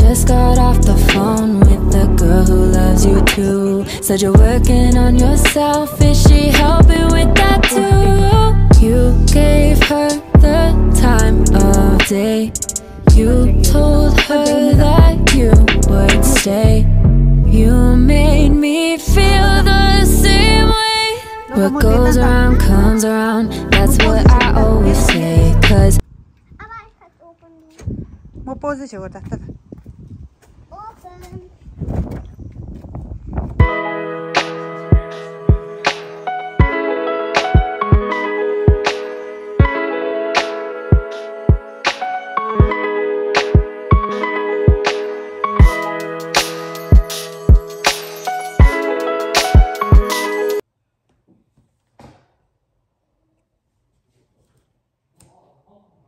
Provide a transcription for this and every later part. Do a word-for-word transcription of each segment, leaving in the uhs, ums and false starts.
Just got off the phone with the girl who loves you too. Said you're working on yourself. Is she helping with that too? You gave her the time of day. You told her that you would stay. You made me feel the same way. What goes around comes around. That's what I always say. 'Cause མོ་པོ་ཟི་བྱེད་དགོས་ད་ལྟ།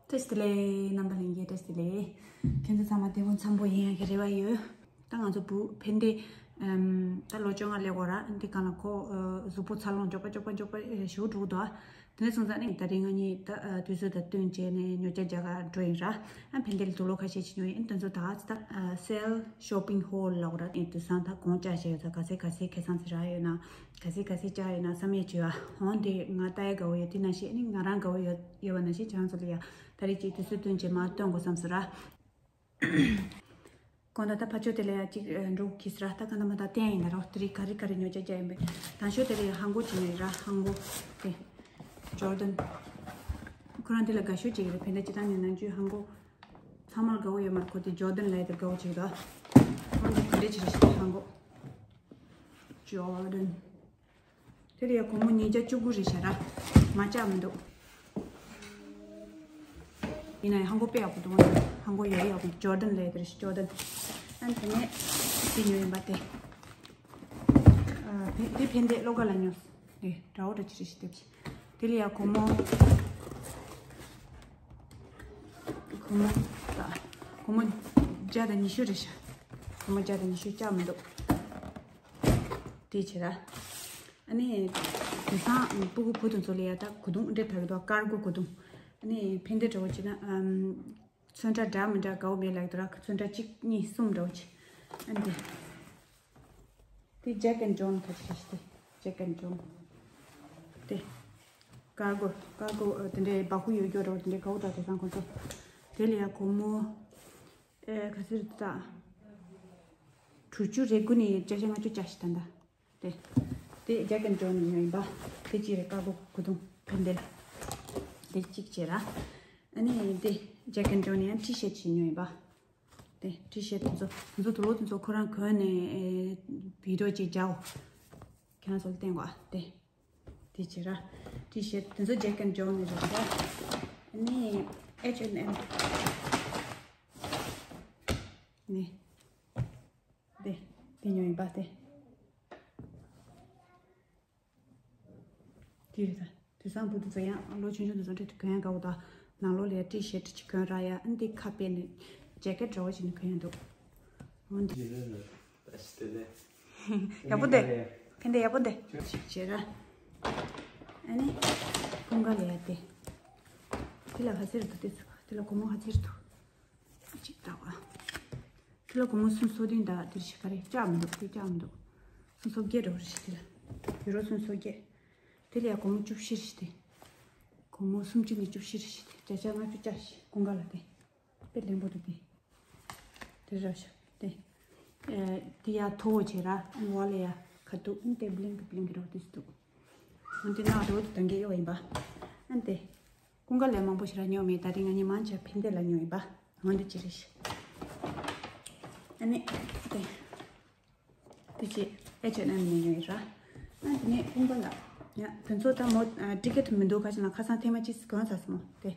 བཀྲ་ཤིས་བདེ་ལེགས། རྣམ་པ་ལྷན་རྒྱས་བཀྲ་ཤིས་བདེ་ལེགས། ཁྱེད་ཚོ་ཚང་མ་བདེ་པོ་འཚམ་པོ་ཡིན་ཡག་གི་རེ་བ་ཡོད། ད་ང་ཚོ་བུ་ཕན་བདེ་ད་ལོ་བཅོ་ལྔ་སླེབས་ཡོད་ར། འདི་གང་ལ་ཁོ་གཟུགས་པོ་འཚར་ལོངས་མགྱོགས་པ་མགྱོགས་པ་མགྱོགས་པ་ཞེ་པོ་འགྲོ་གི་འདུག་དེ་ནས་སོང་ཙང་ནི་ད་རིང་ང་གཉིས་ད་དུས་ཚོད་དང་བསྟུན་བྱས་ནས་ཉོ་ཆ་རྒྱག་ག་འགྲོ་ཡིན་ར། ཨ་ཕན་བདེ་ལ་དུག་ལོག་ཁ་ཤས་ཤིག་ཉོ་ཡིན། དེ་ཚོ་ད་ད་སེལ་ཤོ་པིང་ཧོལ་ལབ་ར། དེང་དུས་སང་ད་གོང་ལྕགས་བྱས་ཡོད་ད། ག་ཚད་ག་ཚད་ཁེ་བཟང་ཟེར་ར་ཡོད་ན། ག་ཚད་ག་ཚད་བཅག་ཡོད་ན་བསམ་ཡས་བྱོས་ཨ། འོང་དེ་ང་ལྟ་ཡས་དགའ་བོ་ཡོད། དེ་ནང་བཞིན་ཨ་ནི་ང་རང་དགའ་བོ་ཡོད་ཡོད་པ་ནང་བཞིན་ཁྱེད་རང་ཚོ་ལ་ཡ་ད་རེས་ཀྱི་དུས་ཚོད་བསྟུན་བྱས་མར་སྟོན་དགོས་བསམ་སོང་ར། གོང་ད་ལྟ་ཕར་ཕྱོགས་དེ་ལ་ཡ་གཅིག་འགྲོ་གི་ཟེར་ར། ད་ག་ན་མ་ད་བསྟན་ཡིན་ན་རོ། དེ་རིང་ག་རེ་ག་རེ་ཉོ་ཆ་རྒྱག་ཡིན་པས། དང་ཤོས་དེ་ལ་ཡ་ཧང་གོ་ཅིག་ཉོས་ར། ཧང་གོ་དེ་ཇོར་ཌན། ཁོ་རང་དེ་ལ་དགའ་ཤོས་ཅིག་རེད། ཕན་བདེ་སྤྱི་བཏང་ནས་ནང་ཆོས་ཧང་གོ་ཚང་མར་དགའ་བོ་ཡོད་མ་རེད། ཁོ་དེ་ཇོར་ཌན་ལབ་ཡ་དེ་དགའ་བོ་ཅིག་རེད། ཧང་གོ་དེ་འདྲས་ཅིག་རེད་ཤག་ཧང་གོ་ཇོར་ཌན། དེ་ལ་ཡ་སྒོར་མོ་ཉིས་བརྒྱ་བཅུ་དགུ་རེད་ཤག་ར། མ་བཅག་མི་འདུག་ཡིན་ན་ཡང་ཧང་གོ་དཔེ་ཡག་པོ་འདུག་ཧང་གོ་ཡོད་ཡག་པོ་འདུག་ཇོར་ཌན་ལབ་ཡ་དེ་རེད་ཤག་ཇོར་ཌན། ཨ་ནི་དེ་ནས་དེ་ཉོས་ཡིན་པ་དེ། ཨ་དེ་དེ་ཕན་བདེ་བློ་དགའ་ལ་ཉོས། དེ་དྲ་བོ་འདྲ་ཅིག་རེད་ཤག་དེ། དེ་ལ་ཡ་སྒོར་མོ། སྒོར་མོ། སྒོར་མོ་བརྒྱ་དང་ཉི་ཤུ་རེད་ཤག་སྒོར་མོ་བརྒྱ་དང་ཉི་ཤུ་བཅག་མི་འདུག་དེ་བྱེད་ར། ཨ་ནི་དེང་སང་སྤུ་གུ་བུ་དེ་ཚོ་ལ་ཡ་ད་གོས་ཐུང་འདྲ་ད་གི་འདུག་ཀར་གོ་གོས་ཐུང་། ཨ་ནི་ཕན་བདེ་འདྲ་བོ་བྱེད་ན་ཨམ། ཚོན་ཁྲ་འདྲ་མི་འདྲ་དགའ་བོ་མེད་ལབ་ཀྱི་འདུག་ར། ཚོན་ཁྲ་གཅིག་གཉིས་གསུམ་འདྲ་བོ་བྱེད། ཨ་ནི་དེ། དེ་ཇེག་ཨེན་ཇོན་ག་ཅི་རེད་ཤག་དེ་ཇེག་ཨེན་ཇོན། དེ་ཀར་གོ་ཀར་གོ་དེ་འདྲའི་སྦ་ཁུག་ཡོད་རྒྱུ་རོ། དེ་འདྲའི་དགའ་བོ་འདྲ་དེང་སང་ཁོང་ཚོ། དེ་ལ་ཡ་སྒོར་མོ་ཨེ་ག་ཚོད་རེད་ད། དྲུག་ཅུ་རེ་དགུ་ནས་བརྒྱ་ཆ་ལྔ་བཅུ་བཅག་ཤག་ད་ད། དེ་དེ་ཇེག་ཨེན་ཇོན་ནས་ཉོས་ཡིན་པ། དེ་གཅིག་རེད། ཀར་གོ་གོས་ཐུང་ཕན་བདེ་ལ། དེ་གཅིག་བྱེད་ར། ཨ་ནི་དེ་ཇེག་ཨེན་ཇོན་ནས་ཡང་ཊི་ཤར་ཊི་ཞིག་ཉོས་ཡིན་པ། དེ་ཊི་ཤར་ཊི་དེ་ཚོ་དེ་ཚོ་དུག་ལོག་དེ་ཚོ་ཁོ་རང་གོན་ནས་ཨེ་བི་ཌི་ཡོ་ཅིག་བྱའོ། ཁྱེད་རང་ཚོ་ལ་བསྟན་དགོས་ཨ། དེ་དེ་བྱེད་ར། ཊི་ཤར་ཊི་དེ་ཚོ་ཇེག་ཨེན་ཇོན་ནས་རེད་ར། ཨ་ནི་ཨེཆ་ཨེན་ཨེམ་ནས་དེ་དེ་ཉོས་ཡིན་པ་དེ། དེ་རེད་ད། དེང་སང་བུ་དེ་ཚོ་ཡང་ལོ་ཆུང་ཆུང་དེ་ཚོ་འདྲ་དེ་གོན་ཡང་དགའ་བོ་ད། ནང་ལོགས་ལ་ཡ་ཊི་ཤར་ཊི་ཅིག་གོན་ར་ཡ། ཨ་ནི་དེ་ཁ་ཕྱེ་ནས་ཇེ་ཀེཊ་འདྲ་བོ་ཞིག་ནས་གོན་ཡང་འདུག་འོན་ཏེ། ཡག་པོ་འདུག་ཕན་བདེ་ཡག་པོ་འདུག་ཞིག་བྱེད་ར། ཨ་ནི་ཀུན་དགའ་ལ་ཡ་དེ། དེ་ལ་ག་ཚོད་རེད་འདུག་དེ་ཚོ་དེ་ལ་སྒོར་མོ་ག་ཚོད་རེད་འདུག་གཅིག་ལྟ་བ། དེ་ལ་སྒོར་མོ་སུམ་སོ་བདུན་དང་དེར་ཞིག་ག་རེ་བཅག་མི་འདུག་དེ་བཅག་མི་འདུག་སུམ་སོ་བརྒྱད་འགྲོ་རེད་ཤག་དེ་ལ་ཡུ་རོ་སུམ་སོ་བརྒྱད། དེ་ལ་ཡ་སྒོར་མོ་བཅུ་བཞི་རེད་ཤག་དེ། སྒོར་མོ་སུམ་ཅུ་ནས་བཅུ་བཞི་རེད་ཤག་དེ་བརྒྱ་ཆ་ལྔ་བཅུ་བཅག་ཤག་ཀུན་དགའ་ལ་དེ། དཔེ་ལེན་པོ་འདུག་དེ། དེ་ར་ཤག་དེ། ཨེ་དེ་ཡ་མཐོ་བོ་བྱེད་ར། ཨ་ནི་འོག་ལ་ཡ་ཁ་ཐུག་ཨ་ནི་དེ་བླིང་གི་བླིང་གི་རོ་དེ་སུ་འདུག་འོན་ཏེ་ནག་རོ་དེ་དང་གི་གཡོ་ཡིན་པ། ཨ་ནི་དེ། ཀུན་དགའ་ལས་མང་པོ་ཞིག་ར་ཉོ་མེད། ད་རིང་ང་གཉིས་མང་ཆེ་ཕན་བདེ་ལ་ཉོ་ཡིན་པ། འོན་ཏེ་ཅི་རེད་ཤག་ཨ་ནི་དེ། དེ་ཅི་ཨེཆ་ཨེན་ཨེམ་ནས་ཉོ་ཡིན་ར། ཨ་དེ་ནས་ཀུན་དགའ་ལ། ཡ་དེ་ཚོ་ད་མོ་ཊི་ཀེཊ་མི་འདུག་ཁ་ཅིག་ན་ཁ་སང་ཐེངས་མ་གཅིག་གོན་ཚར་སོང་མོ་དེ།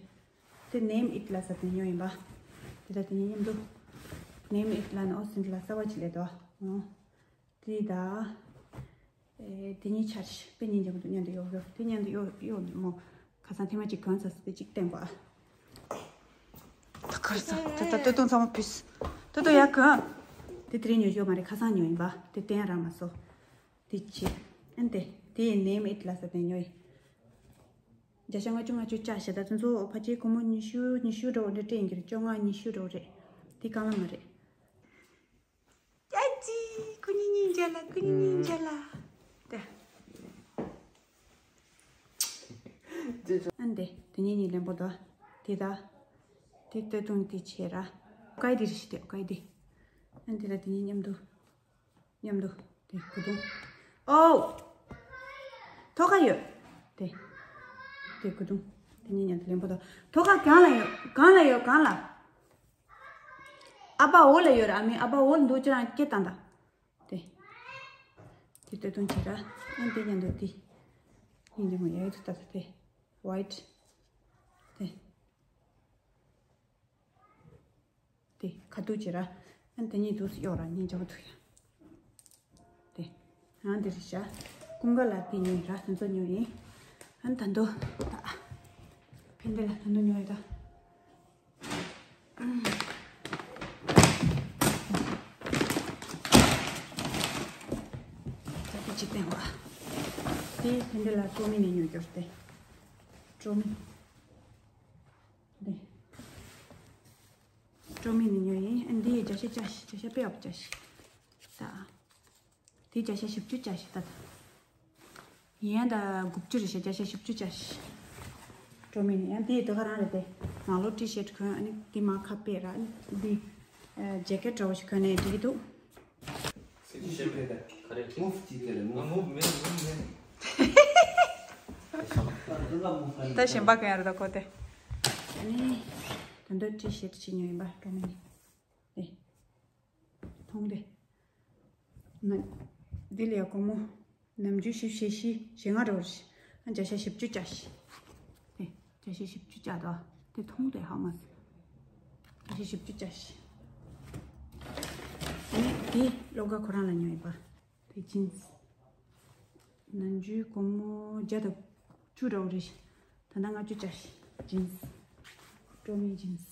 དེ་ནེམ་ཨིཊ་ལ་ཟེར་དེ་ཉོ་ཡིན་པ། དེ་ལ་དེ་ཉིད་མཉམ་དུ། ནེམ་ཨིཊ་ལ་ནི་ཨོ་སིན་ལ་གསར་བ་ཅིག་སླེབས་འདུག་ཨོ། དེ་ད། ཨེ་དེ་གཉིས་ཆར་དཔེ་གཉིས་འཇམ་པོ་འདུག་མཉམ་དུ་གཡོག་གཡོག་དེ་མཉམ་དུ་གཡོག་གཡོག་མོ། ཁ་སང་ཐེངས་མ་གཅིག་གོན་ཚར་སོང་དེ་གཅིག་བསྟན་དགོས་ཨ། ད་གར་ས་ད་ད་སྟོད་ཐུང་ཚང་མ་ཕུས། སྟོད་ཐུང་ཡག་གི་ཨ། དེ་དེ་རིང་ཉོ་རྒྱུ་མ་རེད། ཁ་སང་ཉོ་ཡིན་པ། དེ་བསྟན་རག་མ་སོང་། དེ་ཆེ། ཨན་དེ། དེ་ནེམ་ཨིཊ་ལ་ཟེར་དེ་ཉོ་ཡིན། བརྒྱ་ཆ་ལྔ་བཅུ་ལྔ་བཅུ་བཅག་ཤག་ད་དེ་ཚོ་ཕལ་ཆེར་སྒོར་མོ་ཉི་ཤུ་ཉི་ཤུ་འགྲོ་འདྲ་སྤྲད་ཡིན་གྱི་རེད། བཅོ་ལྔ་ཉི་ཤུ་འགྲོ་རེད། དེ་གང་ལ་མ་རེད། ཉིན་མཇལ་ལ། ཀུ་ཉིན་མཇལ་ལ། དེ། ཨན་དེ་དེ་གཉིས་གཉིས་ལེན་པོ་དོ། དེ་ད། དེ་སྟོད་ཐུང་དེ་ཆེ་ར། ཀའི་དེ་རི་ཤི་དེ་ཀའི་དེ། ཨན་དེ་ད་དེ་གཉིས་མཉམ་དུ། མཉམ་དུ། དེ་ཀུ་དུང་། ཨོ། ཐོག་ཁ་ཡོད། དེ། དེ་ཀུ་དུང་། དེ་གཉིས་མཉམ་དུ་ལེན་པོ་དོ། ཐོག་ཁ་གང་ལ་ཡོད། གང་ལ་ཡོད། གང་ལ། ཨ་ཕ་འོ་ལ་ཡོད་ར། ཨ་མའི་ཨ་ཕ་འོ་འདུག་ཅི་རང་སྐད་བཏང་ད། དེ། དེ་སྟོད་ཐུང་ཆེ་ར། ཨན་དེ་མཉམ་དུ་དེ། ཡིན་དེ་མོ་ཡ་ཡི་ཐུ་ད་ད་དེ། ཝའིཊ། དེ། དེ་ཁ་ཐུག་ཆེ་ར། ཨན་དེ་གཉིས་དུས་གཡོག་ར་གཉིས་འཇམ་ཐུག་ཡ། དེ། ཨན་དེ་རེད་ཤག་ཀུན་དགའ་ལ་དེ་ཉོས་ར། དེ་ཚོ་ཉོས་ཡིན། ཨན་ད་འདོ། ད། ཕན་བདེ་ལ་ད་འདོ་ཉོས་ཡོད་ད། ད་དེ་ཅིག་བསྟན་བ། དེ་ཕན་བདེ་ལ་ཀྲོ་མི་ནས་ཉོས་ཀྱོར་ཏེ། ཀྲོ་མི། དེ། ཀྲོ་མི་ནས་ཉོས་ཡིན། ཨ་འདི་ཡི་བརྒྱ་ཆ་བརྒྱ་ཞིག་བརྒྱ་ཆ་དཔེ་ཡག་བརྒྱ་ཞིག་ད། དེ་བརྒྱ་ཆ་བཞི་བཅུ་བརྒྱ་ཞིག་ད་ད། ཡིན་ཡང་ད་དགུ་བཅུ་རེད་ཤག་བརྒྱ་ཆ་བཞི་བཅུ་བརྒྱ་ཞིག་ཀྲོ་མི་ནས་ཡང་དེ་ཡི་དེ་ག་རང་རེད་དེ། ནང་ལོགས་ཊི་ཤར་ཊི་གོན། ཨ་ནི་དེ་མ་ཁ་པེ་ར། ཨ་ནི་དེ། ཨ་ཇེ་ཀེཊ་འདྲ་བོ་ཞིག་གོན་ནས་འགྲིག་གི་འདུག་ད་གཞན་པ་གང་ཡང་རེད་ད་ཁོ་དེ། ཨ་ནི་ད་འདོད་ཊི་ཤར་ཊི་ཅིག་ཉོས་ཡིན་པ། ཀྲོ་མི་ནས། དེ། མཐོང་དེ། ན། འདི་ལ་ཡ་སྒོར་མོ། ནམ་རྒྱུན་བཞི་བཅུ་ཞེ་བཞི་ཞེ་ལྔ་འགྲོ་རེད། ཨ་བརྒྱ་ཆ་བཞི་བཅུ་བརྒྱ་ཞིག་དེ། བརྒྱ་ཆ་བཞི་བཅུ་བརྒྱ་དོ། དེ་མཐོང་དེ་ཧ་མ་སི། བརྒྱ་ཆ་བཞི་བཅུ་བརྒྱ་ཞིག་ཨ་ནི་དེ་བློ་དགའ་ཁོ་རང་ལ་ཉོས་ཡིན་པ། དེ་ཇིན་སི། ནམ་རྒྱུན་སྒོར་མོ་བརྒྱ་དང་བཅུ་འདྲ་བོ་རེད། ད་ལྟ་ལྔ་བཅུ་བརྒྱ་ཞིག་ཇིན་སི། ཀྲོ་མི་ཇིན་སི།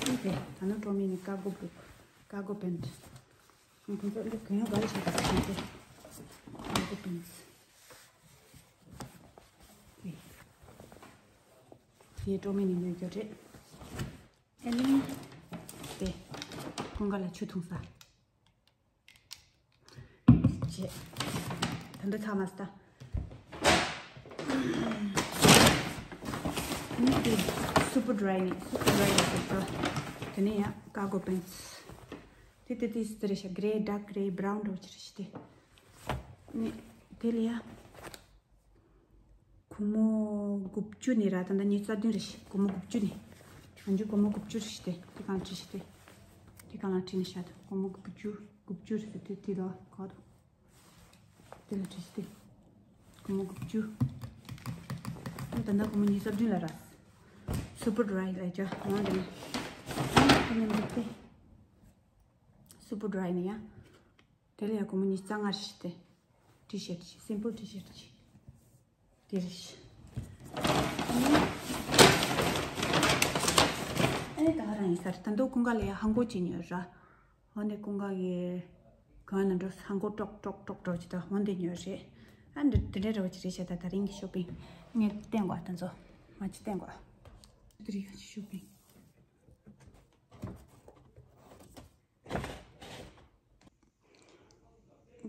ཨ་ནི་དེ་ད་ནི་ཀྲོ་མི་ནས་ཀར་གོ་བུ། ཀར་གོ་པེན་ཊི། ཁོང་ཚོ་འདི་གང་ཡང་ག་རེ་བྱས་པ་ཟེར་ན་དེ། ཀར་གོ་པེན་ཊི། དེ། དེ་ཀྲོ་མི་ནས་ཉོས་རྒྱུ་རེད། ཨ་ནི། དེ། ཀུན་དགའ་ལ་ཆུ་འཐུང་ས། ཅེས། ད་འདི་ཚང་མ་སྟ། ནི་དེ་སུ་པར་ཌི་རའི་ནས། སུ་པར་ཌི་རའི་ལ་སུ་པར། དེ་ནས་ཡང་ཀར་གོ་པེན་ཊི། དེ་དེ་དེ་སུ་རེད་ཤག་གྷེ་རེ། ཌརྐ་གྷེ་རེ། བྷ་རའུན་འདྲ་བོ་ཅིག་རེད་ཤག་དེ། ནི་དེ་ལ་ཡ། སྒོར་མོ་དགུ་བཅུ་ནས་ར། ད་ལྟ་ཉི་ཤུ་རྩ་བདུན་རེད་ཤག་སྒོར་མོ་དགུ་བཅུ་ནས། ང་ཚོ་སྒོར་མོ་དགུ་བཅུ་རེད་ཤག་དེ། དེ་གང་བྲིས་ཤག་དེ། དེ་གང་ལ་བྲིས་ནས་བཞག་དགོས། སྒོར་མོ་དགུ་བཅུ། དགུ་བཅུ་རེད་ཟེར་དེ། དེ་དོ་གོ་དོ། དེ་ལ་བྲིས་ཤག་དེ། སྒོར་མོ་དགུ་བཅུ། ཨ་ད་ལྟ་སྒོར་མོ་ཉི་ཤུ་རྩ་བདུན་ལ་ར། སུ་པར་ཌི་རའི་ལ་ཡ་ཅོ་ང་འདི་ནས། དེ་ནས་འདི་དེ། སུ་པར་ཌི་རའི་ནས་ཡ། དེ་ལ་ཡ་སྒོར་མོ་ཉི་ཤུ་རྩ་ལྔ་རེད་ཤག་དེ། ཊི་ཤར་ཊི་ཞིག་སིམ་པལ་ཊི་ཤར་ཊི་ཞིག་དེ་རེད་ཤག་ཨ་ནི་ད་ག་རང་ཡིན་ས་རེད། ད་དུང་ཀུན་དགའ་ལ་ཡ་ཧང་གོ་ཅིག་ཉོས་ར། འོ་ནི་ཀུན་དགའ་གི་གང་ན་འགྲོ་ཧང་གོ་ཀྲོག་ཀྲོག་ཀྲོག་འགྲོ་ཅིག་ད་འོ་འདི་ཉོས་རེད། ཨ་འདི་འདི་འདྲ་འདྲ་བོ་ཅིག་རེད་ཤག་ད་དེ་རིང་གི་ཤོ་པིང་ངས་བསྟན་དགོས། ད་ཚོ་མ་ཅིག་བསྟན་དགོས། དེ་རིང་གི་ཤོ་པིང་།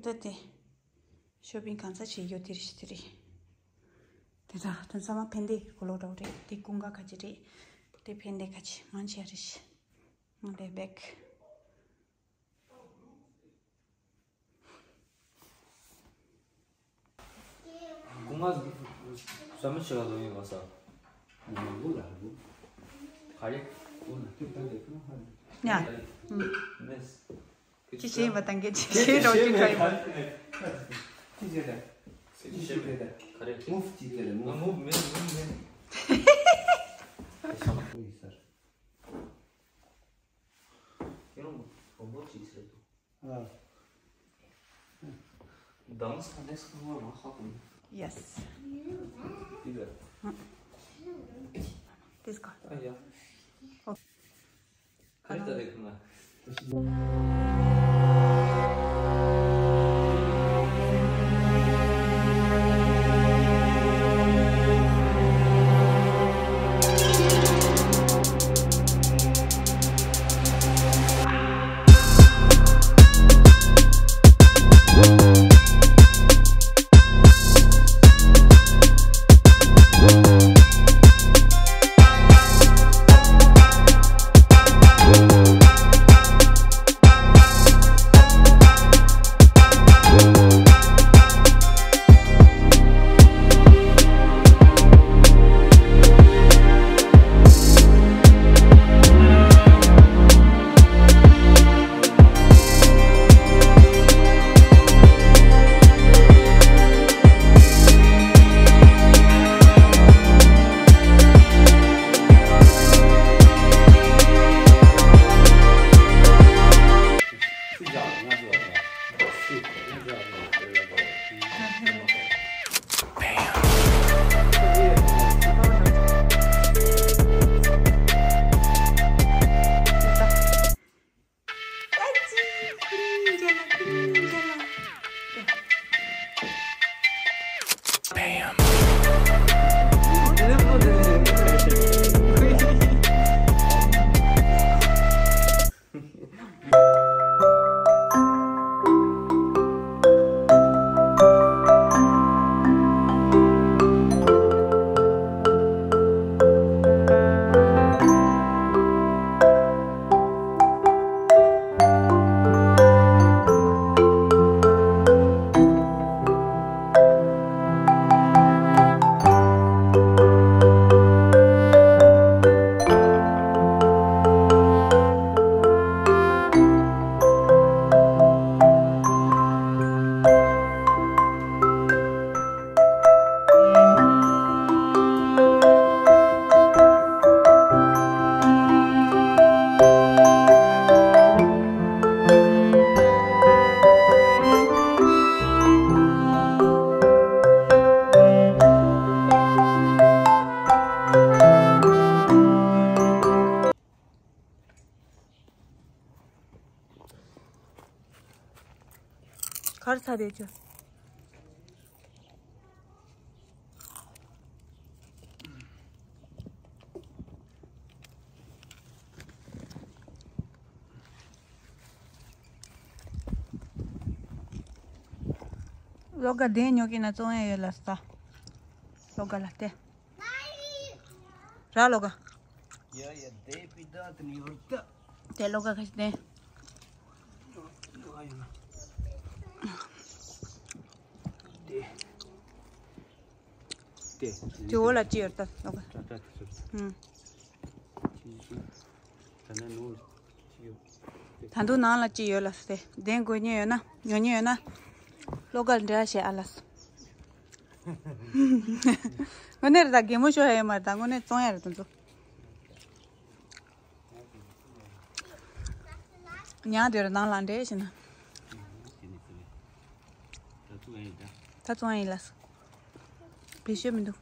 ད་དེ། ཤོ་པིང་གང་ས་བྱེད་རྒྱུ་དེ་རེད་ཤག་དེ་རེད། དེ་དག་དེ་ཚང་མ་ཕན་བདེ་གོ་ལོག་འདྲ་བོ་རེད། དེ་ཀུན་དགའ་ཁ་ཅིག་རེད། དེ་ཕན་བདེ་ཁ་ཅིག་མང་ཆེ་རེད་ཤག་ང་དེ་བེག་ཀུན་དགའ་ཟ་མི་ཆེ་བ་ལོ་ཡིན་བ་ས། ག་རེ། ཡ། ཨུམ། ཅི་བྱེད་ཡིན་པ་དང་གི་ཅི་བྱེད་རོགས་ཅི་འདྲ་ཡིན་པ། ཅི་བྱེད་དང་། ཅི་བྱེད་དང་། ག་རེ། མུབ་ཅི་བྱེད་དང་། ང་མུབ་མིན། མུབ་མིན། ཁྱེད་རང་བོན་པོ་ཅི་ཟེར་འདུག་ཨ། Dance ཁ་ནས་ཁ་ངོ་མ་ཧ་གོ། Yes. This guy. ཨ་ཡ། Okay. ས་རེད་ཅོ། ལོ་ག་དེ་ཉོ་གི་ན་བཙོང་ཡ་ཡོད་ལ་ས། ལོ་ག་ལ་སྟེ། ར་ལོ་ག་ཡ་ཡ་དེ་པི་ད་དེ་ནི་ཡོད་ད། དེ་ལོ་ག་ཁ་ཤི་དེ། ལོ་ག་ཡོད་ན། དེ། དེ། དེ་འོ་ལ་ཅི་ཡོད་ད་ལོ་ག་ཏྲ་ཏྲ་དེ་སོ། ཧུམ། ཅི་ཞིག་ད་ནས་ནོར་ཅི་ཡོད། ད་དུང་ནང་ལ་ཅི་ཡོད་ལ་སྟེ། དེ་དགོས་ཉེ་ཡོད་ན་ཉོ་ཉེ་ཡོད་ན། ལོ་ག་འདྲ་བྱེད་ཨ་ལ་སོ། དངོས་གནས་རེད་ད་གད་མོ་ཤོར་ཡ་ཡོད་མ་རེད་ད་དངོས་གནས་བཙོང་ཡ་རེད་ད་ཚོ། ཉག་དེར་ནང་ལ་འདྲེས་ཤིག་ན། ད་བཙོང་ཡིན་ལ། བེད་སྤྱོད་མི་འདུག